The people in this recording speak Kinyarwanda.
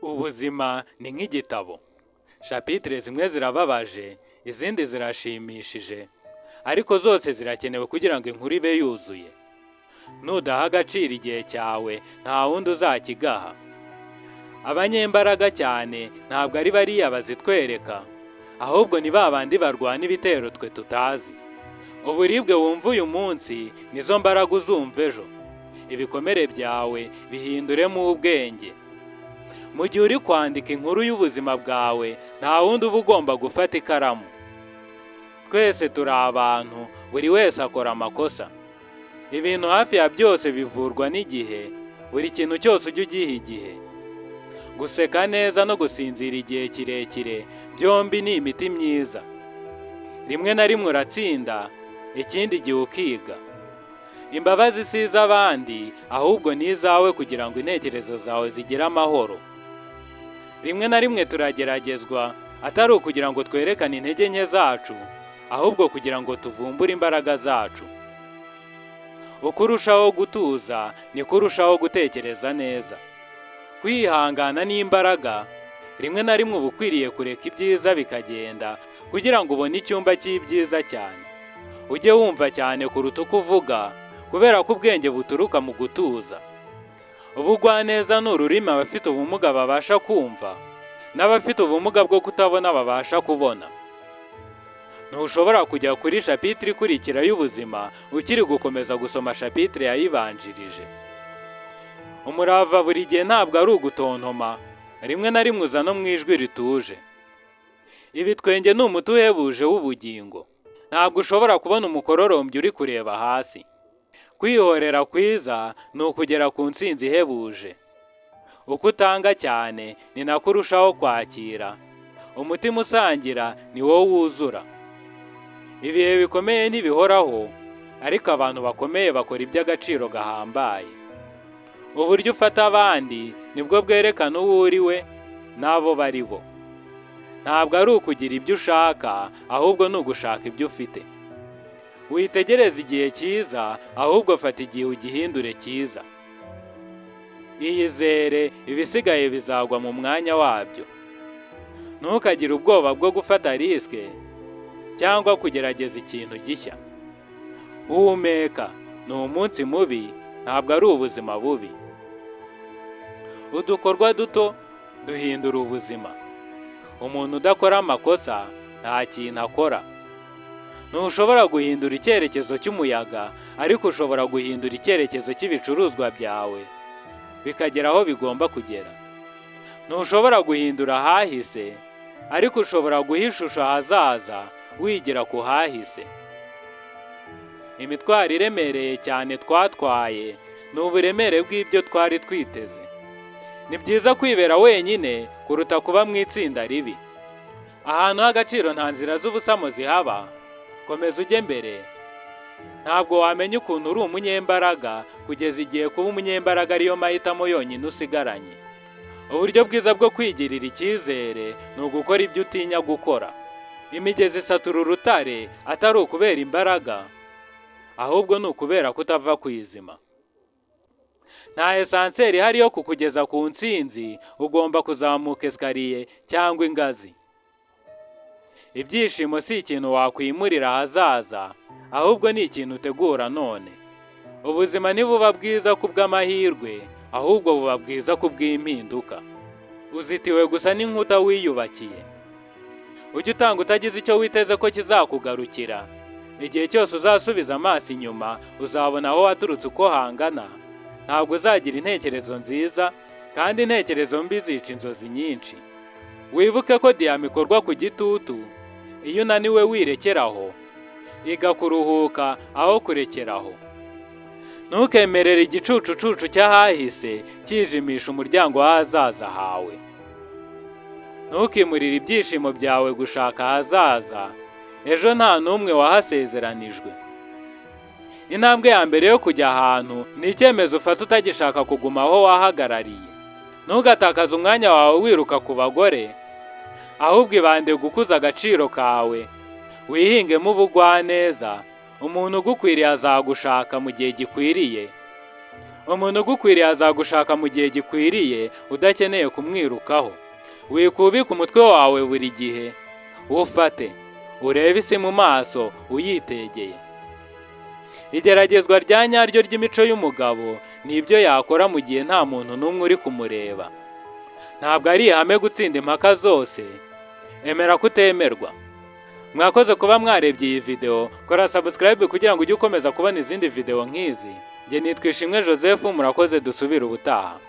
Ubuzima ni nk'igitabo. Chapitre zimwe zirababaje, izindi zirashimishije, ariko zose zirakenewe kugira ngo inkuru ibe yuzuye. Nudaha agaciro igihe cyawe, nta wundi uzakigaha. Abanyembaraga cyane ntabwo ari bariya bazitwereka, ahubwo ni ba bandi barwana ibitero twe tutazi. Uburibwe wumva uyu munsi nizo mbaraga uzumva ejo. Ibikomere byawe bihinduremo ubwenge. Mu gihe uri kwandika inkuru y'ubuzima bwawe, nta wundi uba ugomba gufata ikaramu. Twese turi abantu, buri wese akora amakosa. Ibintu hafi ya byose bivurwa n'igihe, buri kintu cyose ujye ugiha igihe. Guseka neza no gusinzira igihe kirekire byombi ni imiti myiza. Rimwe na rimwe uratsinda, ikindi gihe ukiga. Imbabazi si iz'abandi, ahubwo ni izawe kugira ngo intekerezo zawe zigire amahoro. Rimwe na rimwe turageragezwa, atari ukugira ngo twerekane intege nke zacu, ahubwo kugira ngo tuvumbure imbaraga zacu. Uko urushaho gutuza, niko urushaho gutekereza neza. Kwihangana ni imbaraga, rimwe na rimwe uba ukwiriye kureka ibyiza bikagenda kugira ngo ubone icyumba cy'ibyiza cyane. Ujye wumva cyane kuruta uko uvuga, kubera ko ubwenge buturuka mu gutuza. Ubugwaneza ni ururimi abafite ubumuga babasha kumva, n'abafite ubumuga bwo kutabona babasha kubona. Ntushobora kujya kuri chapitre ikurikira y'ubuzima ukiri gukomeza gusoma chapitre yayibanjirije. Umurava buri gihe ntabwo ari ugutontoma, rimwe na rimwe uza no mu ijwi rituje. Ibitwenge ni umuti uhebuje w'ubugingo. Ntabwo ushobora kubona umukororombya uri kureba hasi. Kwihorera kwiza ni ukugera ku ntsinzi ihebuje. Uko utanga cyane ni nako urushaho kwakira. Umutima usangira ni wo wuzura. Ibihe bikomeye ntibihoraho, ariko abantu bakomeye bakora iby'agaciro gahambaye. Uburyo ufata abandi nibwo bwerekana uwo uri we n'abo bari bo. Ntabwo ari ukugira ibyo ushaka, ahubwo ni ugushaka ibyo ufite. Witegereze igihe cyiza, ahubwo fata igihe ugihindure cyiza. Iyizere, ibisigaye bizagwa mu mwanya wabyo. Ntukagire ubwoba bwo gufata risque cyangwa kugerageza ikintu gishya. Humeka, ni umunsi mubi, ntabwo ari ubuzima bubi. Udukorwa duto duhindura ubuzima. Umuntu udakora amakosa nta kintu akora. Ntushobora guhindura icyerekezo cy'umuyaga, ariko ushobora guhindura icyerekezo cy'ibicuruzwa byawe bikagera aho bigomba kugera. Ntushobora guhindura ahahise, ariko ushobora guha ishusho ahazaza wigira ku hahise. Imitwaro iremereye cyane twatwaye ni uburemere bw'ibyo twari twiteze. Ni byiza kwibera wenyine kuruta kuba mu itsinda ribi. Ahantu h'agaciro nta nzira z'ubusamo zihaba, komeza ujye mbere. Ntabwo wamenya ukuntu uri umunyembaraga kugeza igihe kuba umunyembaraga ariyo mahitamo yonyine usigaranye. Uburyo bwiza bwo kwigirira icyizere ni ugukora ibyo utinya gukora. Imigezi isatura urutare atari ukubera imbaraga, ahubwo ni ukubera kutava ku izima. Nta ascenseur ihari yo kukugeza ku ntsinzi, ugomba kuzamuka escalier cyangwa ingazi. Ibyishimo si ikintu wakwimurira ahazaza, ahubwo ni ikintu utegura none. Ubuzima ntibuba bwiza ku bw'amahirwe, ahubwo buba bwiza ku bw'impinduka. Uzitiwe gusa n'inkuta wiyubakiye. Ujye utanga utagize icyo witeze ko kizakugarukira. Igihe cyose uzasubiza amaso inyuma, uzabona aho waturutse uko hangana. Ntabwo uzagira intekerezo nziza, kandi intekerezo mbi zica inzozi nyinshi. Wibuke ko diyama ikorwa ku gitutu, iyo unaniwe wirekeraho, iga kuruhuka aho kurekeraho. Ntukemerere igicucucucu cy'ahahise cyijimisha umuryango w'ahazaza hawe. Ntukimurire ibyishimo byawe gushaka ahazaza, ejo nta n'umwe wahasezeranijwe. Intambwe ya mbere yo kujya ahantu ni icyemezo ufata utagishaka kuguma aho wahagarariye. Ntugatakaze umwanya wawe wiruka ku bagore, ahubwo ibande gukuza agaciro kawe, wihingemo ubugwaneza, umuntu ugukwiriye azagushaka mu gihe gikwiriye. Umuntu ugukwiriye azagushaka mu gihe gikwiriye, udakeneye kumwirukaho. Wikubika umutwe wawe buri gihe, wufate urebe isi mu maso uyitegeye. Igeragezwa rya nyaryo ry'imico y'umugabo ni ibyo yakora mu gihe nta muntu n'umwe uri kumureba. Ntabwo ari ihame gutsinda impaka zose, emera kutemerwa. Mwakoze kuba mwarebye iyi video. Kora subscribe kugira ngo ujye ukomeza kubona izindi video nk'izi. Njye nitwa Ishimwe Joseph, murakoze, dusubire ubutaha.